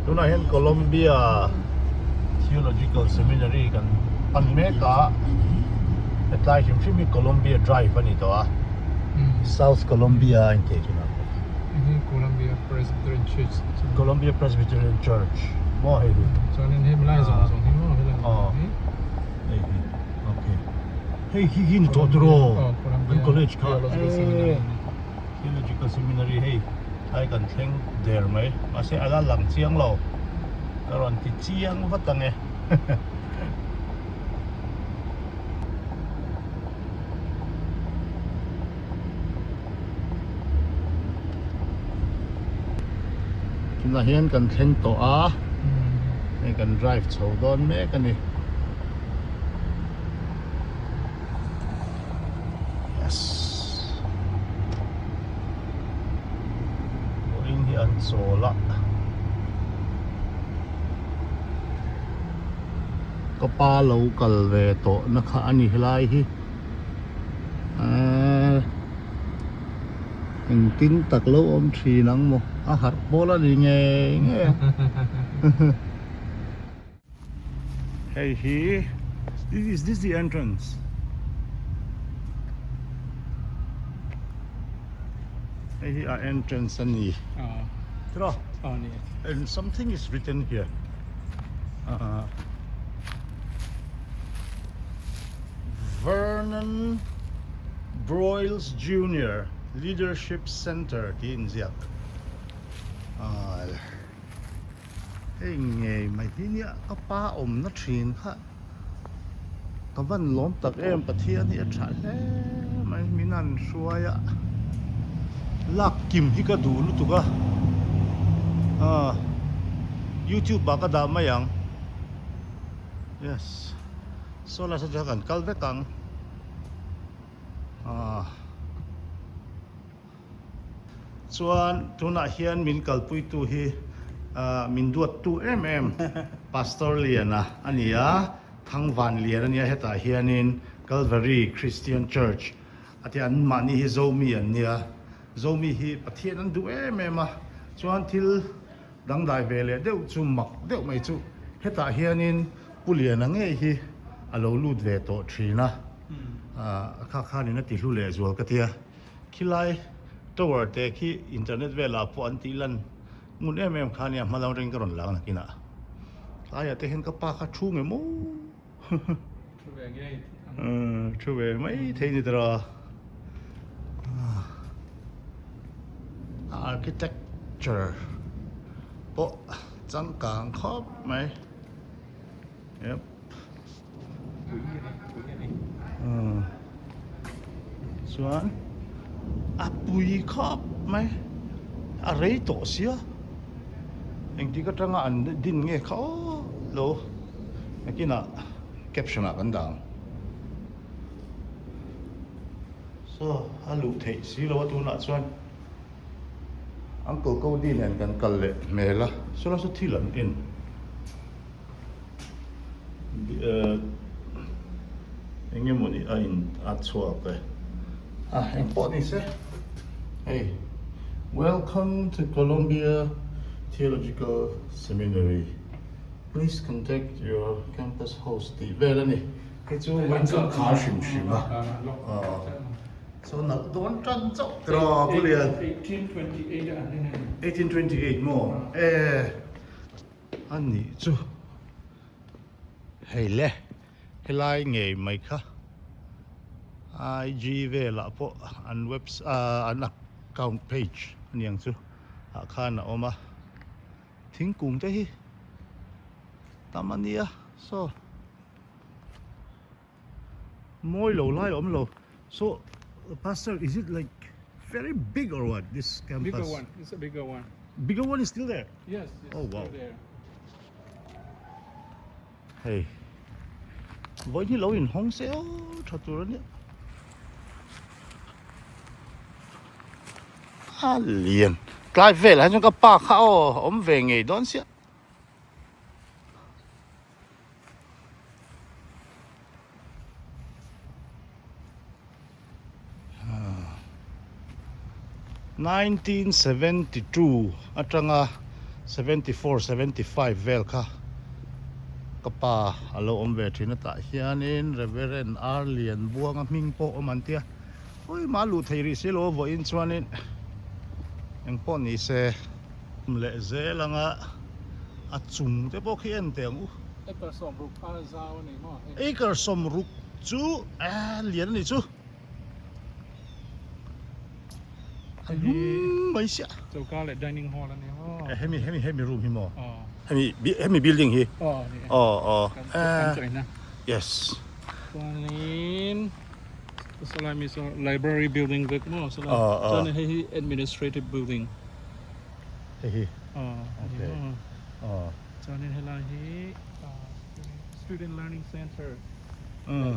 Tunah hian Columbia Theological Seminary kan pan mek a, hetlai hrim hrim hi Columbia Drive a ni tawh a, South Columbia a inthei thin a. Hei Columbia Presbyterian Church chu. Columbia Presbyterian Church maw hei hi. Chuanin hei lai zawng zawng hi maw helai zawng hi. Hei hi okay. Hei hi hi ni tawh tiraw? An college kha. Theological Seminary. Theological Seminary hei tlai kan thleng der mai. Mahse a la lang chiang lo. Ka rawn ti chiang vat ang e. Tunah hian kan thleng tawh a hei kan drive chho dawn mek a ni yes vawiin hi an chawl a ka pa lo kal ve tawh na kha a ni helai hi. Eee engtin tak lo awm thin ang maw a harh pawl a ni ngei ngei a hei hi is this the entrance hei hi a entrance a ni tiraw and something is written here ah. Vernon Broyles Junior Leadership Center tih inziak hei ngei mai hi nia ka pa awmna thin kha ka van lawm tak em Pathian hi a tha hle mai min han hruai a lak kim hi ka duh lutuk a youtube ah ka dah mai ang yes. Saw lai saw chu kan kal vek ang ah chuan tunah hian min kalpuitu hi ah min duattu em em Pastor Liana a ni a Thangvan Lian a nia hetah hianin Calvary Christian Church a tia an mahni hi Zomi an nia Zomi hi Pathian an duh em em a chuan thil Dangdai ve leh deuh chu mak deuh mai chu hetah hianin Pu Liana ngei hi a lo lut ve tawh thin a, a kha khanin a ti hlu leh zual ka tia. Khilai tower te khi internet velah pawh an tih lan ngun em em kha nia hma lam ring ka rawn lang nakinah. Tlaiah te hian ka pa kha thu nge maw? Thu ve ngei Thu ve mai thei ni tawh a. Architecture pawh changkang khawp mai. Yep. Chuan a pui khawp mai. A rei tawh sia. Engtik atanga an din nge kha aw lo nakinah caption ah kan dah ang. Saw a luh theih si lo a tunah chuan Uncle Cody nen kan kal leh hmel a saw lai saw thil an en eng emawni a in a chhuak e a engpawh ni se hei Welcome to Columbia Theological Seminary please contact your campus host tih vel a ni. Hei chu Windsor khar hrim hrim a so nalh dawn tan chauh tiraw Pu Lian. 1828 a an ni nei. 1828 maw e a nih chu hei le helai ngei mai kha IG velah pawh an webs an account page aniang chu ah khan a awm a. Thingkung te hi tam a nia saw mawi lo lai a awm lo so pastor is it like very big or what this campus bigger one it's a bigger one bigger one is still there yes it's oh wow still there hei vawiin hi lo inhawng se aw tha tur a nia. A lian tlai velah hian chuan ka pa kha aw awm ve ngei dawn sia. 1972 atanga 74, 75 vel kha ka pa a lo awm ve thin a tah hianin Reverend R Lianbuanga hming pawh awm an tia ui mah luh thei rih si lo a vawiin chuanin engpawh ni se leh zel anga a chung te pawh khi en teh ang u. Acre sawmruk a zau a ni maw? Acre sawmruk chu a lian a ni chu. A lum mai sia. Choka leh dining hall a ni maw? Hemi hemi hemi room hi maw? Hemi hemi building hi. Aw ni e. Aw aw. Kan chawi na. Yes. Chuanin sawlai mi saw library building vek maw sawlai. Chuan hei hi administrative building. Hei hi. Aw. Okay. Aw. Chuanin helai hi student learning center.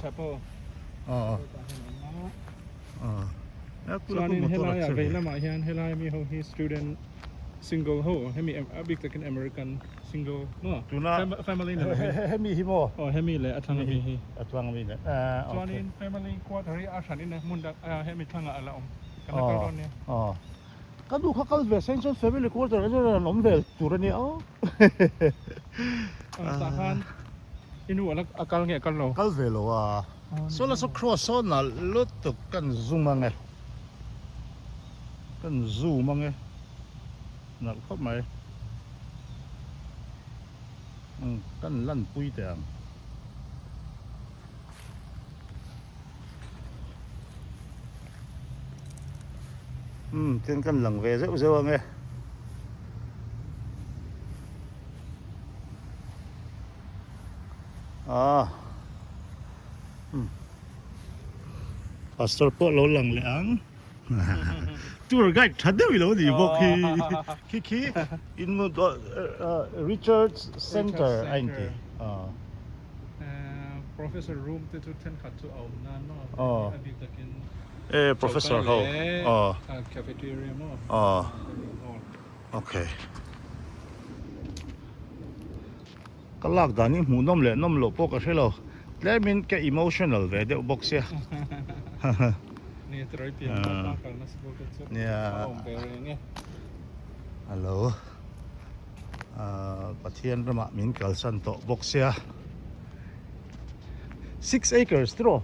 Chapel. Aw. Chuanin helai ah vei lamah hian helai mi ho hi student single ho hemi a bik takin American single maw family nei lo hi hemi hi maw aw hemi leh a thlang ami hi a thlang ami leh okay chuanin family quarter hi a hran in hmun dang hemi thlangah a la awm kan la kal dawn nia aw ka nu kha kal ve seng chuan family quarter a chuan an awm vel tur a nia aw tah khan i nu a la kal nge kal lo kal ve lo a. Saw la saw cross saw nalh lutuk kan zoom ang e kan zoom ang e nalh khawp mai umm kan lan pui teh ang. Umm chuan kan lang ve zeuh zeuh ang e. Ah umm pastor pawh lo lang leh ang tour guide tha deuh i lo ni bawk hi khi khi in Richards Center a inti ah Professor room te chu thenkhat chu a awm nan maw a bik takin e professor ho ah cafeteria maw ah okay. Ka lak dan hi hmuhnawm leh nawm loh pawh ka hre lo, tlemin ka emotional ve deuh bawk sia. Nia Hello Pathian ramah min kalsan tawh bawk sia. 6 acres tiraw?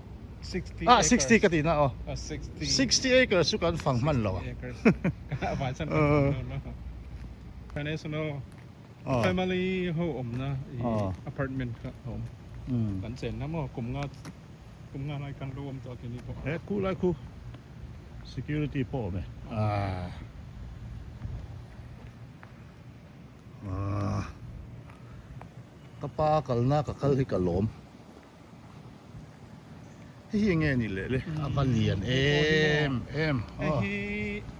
Ah 60 ka tihna aw. 60 acres chu kan fang hman lo a. Family ho awmna i apartment kha a awm. Kan chenna maw kum nga kum nga lai kan lo awm tawh a kini pawh. He khu lai khu security pawh awm e. Ka pa kalna ka kal hi ka lawm. Hei hi enge ni leh le a va lian em em hei hi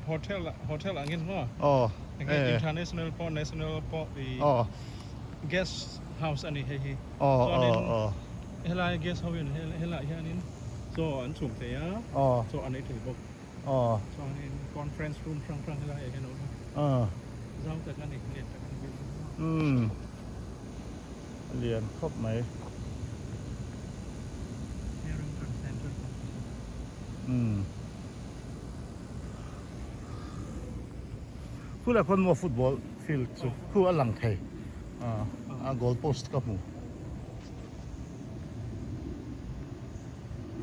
hotel hotel angin maw aw enge international pawh national pawh i aw guest house ani hei hi aw chuanin aw helai guest ho in helai hianin chaw an chhum thei a aw chaw an ei thei bawk aw chuanin conference room hrang hrang helai ah hian a awm a a zau tak ani lian tak ani umm A lian khawp mai. Umm. Khulai khuan maw football field chu khu a lang thei a goal post ka hmu.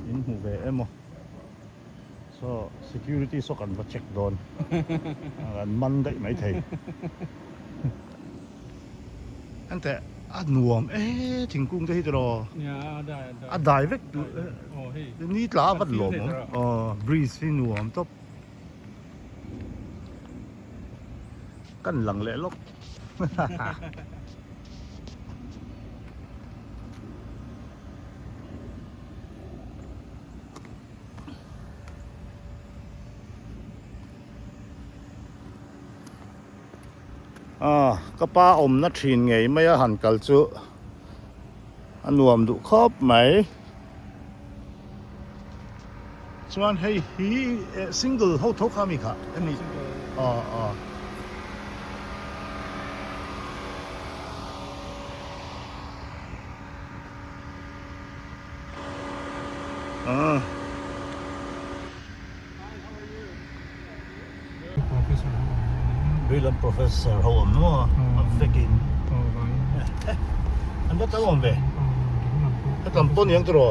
In hmu ve emaw. So security saw kan va check dawn. An man daih mai thei. Enteh a nuam e thingkung te hi tiraw a dai vek ni tla a vat lawm awm aw breeze hi nuam tawp kan lang leh lawk Ah ka pa awmna thin ngei mai a han kal chu a nuam duh khawp mai chuan hei hi single ho tho kha mi kha hemi aw aw. Ah. Veilam professor ho awm maw a vekin an va tam awm ve hetam pawh niang tiraw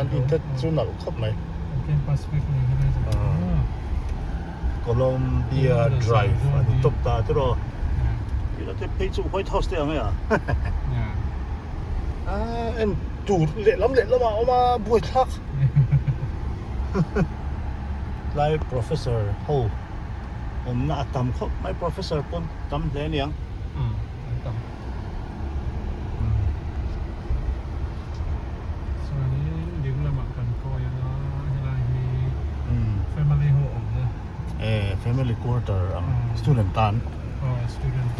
an in te chu nalh khawp mai Columbia Drive a ni tawp ta tiraw tuna te phei chu White House te ang e a en tur lehlam lehlam ah a awm a buaithlak tlai professor ho awmna a tam khawp mai professor pawn tam hle aniang umm an tam chuanin ding lamah kan kawi anga helai hi family ho awmna eh family quarter ang student tan aw student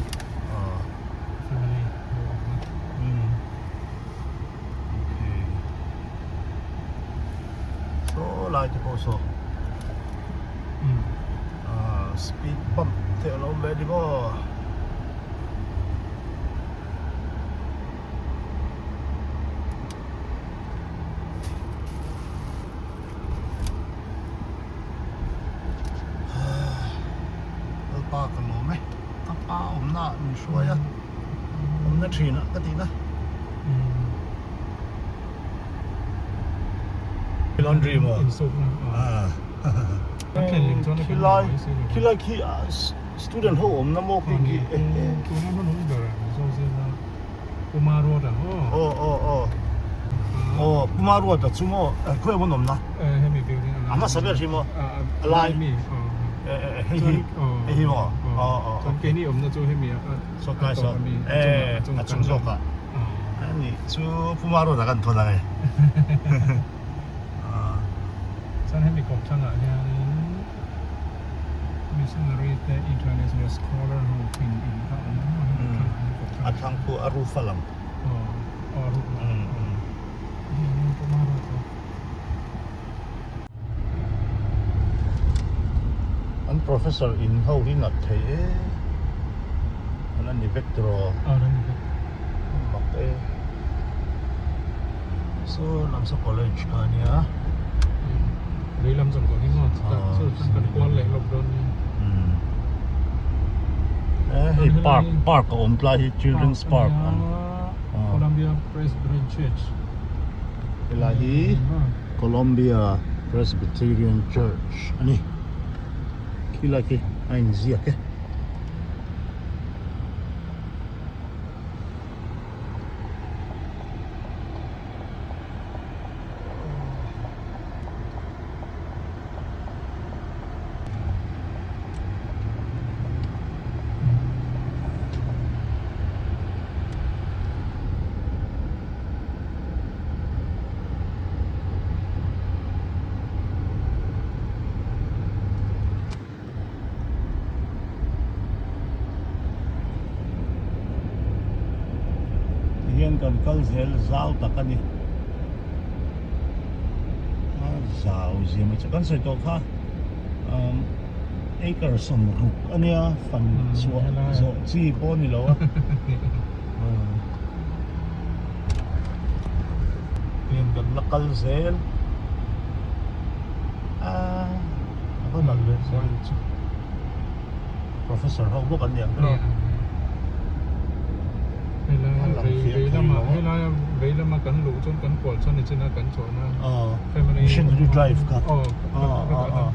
family ho awmna umm okay saw lai te pawh saw ah speed bump te a lo awm ve a ni maw. Lalpa ka lawm e ka pa awmna ah min hruai a awmna thin ah ka tihna laundry maw khilai khilai khi student ho awmna maw khi khi aw aw aw aw Puma road ah chu maw khawi maw an awmna a hmasa ber hi maw a lai hei hi hei hi maw aw aw saw tlai saw eh a chung zawk ah ani chu Puma road ah kan thawn ang e Chuan hemi kawmthlang ah hianin Missionary te International Scholar ho thin in kha awm a hemi thlang ah hian kawmthlang a thlang khu a roof a lang aw aw a roof lang hei Puma road ah. An professor in ho hi nat thei e an ani vek tiraw aw an ani vek mak e saw lam saw college kha ania lei lam zawng zawng hi maw chutah chu chuan kan kual leh lawk dawn nia e hei park park a awm tlai hi children's park ang Columbia Presbyterian Church helai hi Columbia Presbyterian Church a ni. Khilai khi a inziak e. Tihian kan kal zel zau tak a ni a zau zia mai chu kan sawi tawh kha umm acre 60 a nia fan chhuah zawh chi pawh a ni lo a. Heng kan la kal zel a a va nalh ve sawi chu professor ho bawk an ni ang ber a helaia vei lama kan luh chuan kan kual chuan nichina kan chawhna family missionary drive kha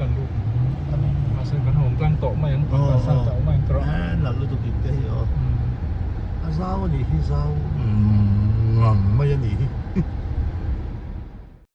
kan luh mahse kan awm tlang tawh mai ang nalh lutuk in te hi aw. A zau a nih hi zau.